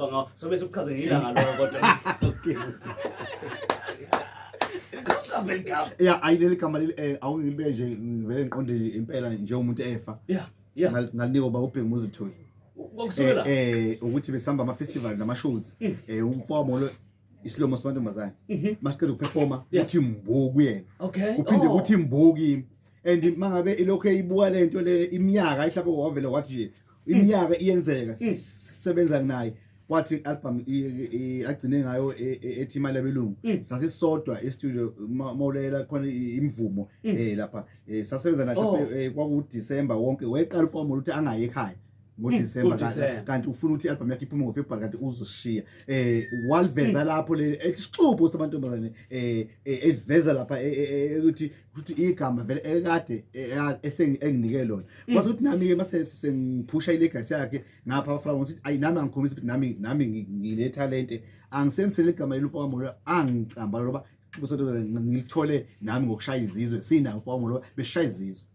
Sikhupha ngawo. So bese ukuchaze ngelanga lokho kodwa. Okay. Igama ligama. Ya, ayi, leli gama leli awungilibe nje, ngivele ngiqonde impela njengomuntu efa. Ngalinikwa uba uBheki Muzithuli. Kwakusukela. Ukuthi besihamba ama festival nama shows. Umfowabo lo isilomo samantombazane. Masiqeda ukuperforma uthi mbo kuyena. Kuphinde kuthi mbo kimi. And mangabe ilokho eyibuka lento le iminyaka ihlabe wavela kwathi nje iminyaka iyenzeka sebenza naye, kwathi i-album agcine ngayo ethi Imali Yabelungu, sasisodwa e-studio mawulela khona imvumo lapha, sasebenza naye. Kwaku December wonke, wayeqala uform ukuthi angayi ekhaya ngoDecember. NgoDecember. Kanti ufuna ukuthi i-album yakhe iphume ngoFebruary, kanti uzoshiya. Waliveza lapho le ethi Sixubho Samantombazane, eveza lapha ukuthi igama vele ekade enginike lona, kwase ukuthi nami ke mase sengiphusha ilegacy yakhe ngapha abafana, ukuthi ayi, nami angikhombisi ukuthi nami ngile talent, angisemsele igama lelufamolo angicamba loba Sixubho Samantombazane, ngilithole nami ngokushaya izizwe, sinayo ufamolo beshaya izizwe.